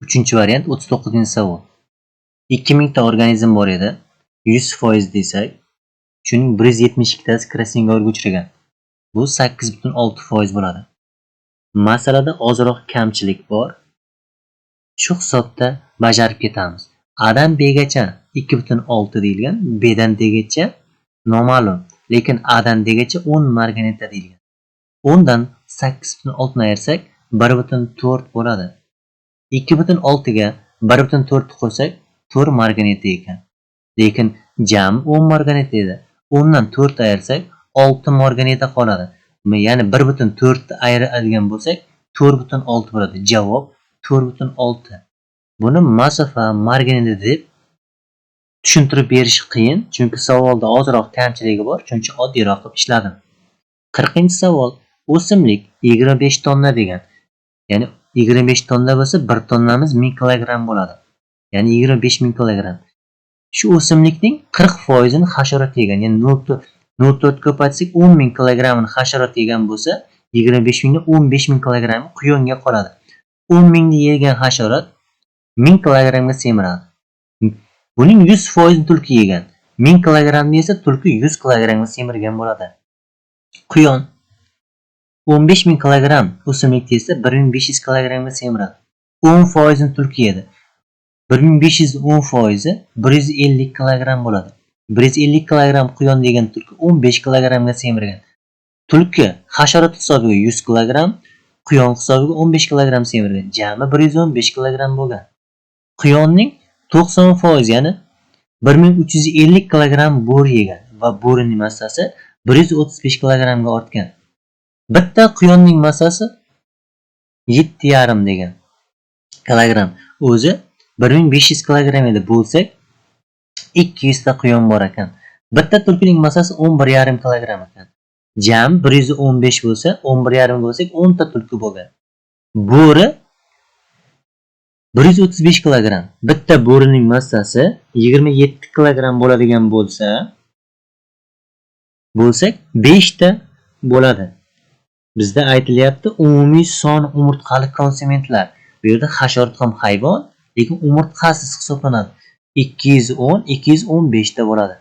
Uchinchi variant, 39-savol. 2000 ta organizm bor edi. 100% desak, shuning 172 tasi Krasnogorga uchragan. Bu 8,6% bo'ladi. Masalada ozroq kamchilik bor. Shu hisobda bajarib ketamiz. A dan B gacha 2,6 deyilgan, B dan D gacha noma'lum, lekin A dan D gacha 10 marganeta deyilgan. 10 dan 8,6 ni ayirsak 1,4 bo'ladi. 2,6 ga 1,4 ni qo'shsak 4 marganeta ekan. Lekin jami 10 marganeta edi. 10 dan 4 ayirsak 6 marganeta qoladi. Ya'ni 1,4 ni ayiradigan bo'lsak 4,6 bo'ladi. Javob 4,6. Buni masofa marganeta deb tushuntirib berish qiyin, chunki savolda ozroq kamchiligi bor, shuning uchun oddiyroq qilib ishladim. 40-savol. O'simlik 25 tonna degan. Ya'ni 25 tonna bo'lsa 1 tonnamiz 1000 kilogramm bo'ladi. Ya'ni 25 000 kilogramm. Shu o'simlikning 40%ini hasharot yegan. Ya'ni 0,4 ko'paytsak 10 000 kilogrammini hasharot yegan bo'lsa, 25 000 ni 15 000 kilogrammi quyonga qoladi. 10 000 ni yegan hasharot 1000 kilogrammga semiradi. Buning 100%ini tulki yegan. 1000 kilogrammni yesa tulki 100 kilogrammga semirgan bo'ladi. Quyon 15 000 kilogramm o'simlikni yesa 1500 kilogrammga semiradi. 10%ini tulki yedi. 1500 10%i 150 kilogramm bo'ladi. 150 kilogramm quyon degan tulki 15 kilogrammga semirgan. Tulki hasharot hisobiga 100 kilogramm, quyon hisobiga 15 kilogramm semirgan. Jami 115 kilogramm bo'lgan. Quyonning 90%, ya'ni 1350 kilogramm bo'ri yegan va bo'rining massasi 135 kilogrammga ortgan. Bitta quyonning massasi 7,5 degan kilogramm. O'zi 1500 kilogramm edi, bo'lsak 200 ta quyon bor ekan. Bitta tulkining massasi 11,5 kilogramm ekan. Jam 115 bo'lsa, 11,5 bo'lsak 10 ta tulki bo'lgan. Bo'ri 135 kilogramm. Bitta bo'rining massasi 27 kilogramm bo'ladigan bo'lsa, bo'lsak 5 ta bo'ladi. Bizda aytilyapti umumiy son umurtqali konsumentlar. Bu yerda hasharot ham hayvon, lekin umurtqasiz hisoblanadi. 210, 215 ta bo'ladi.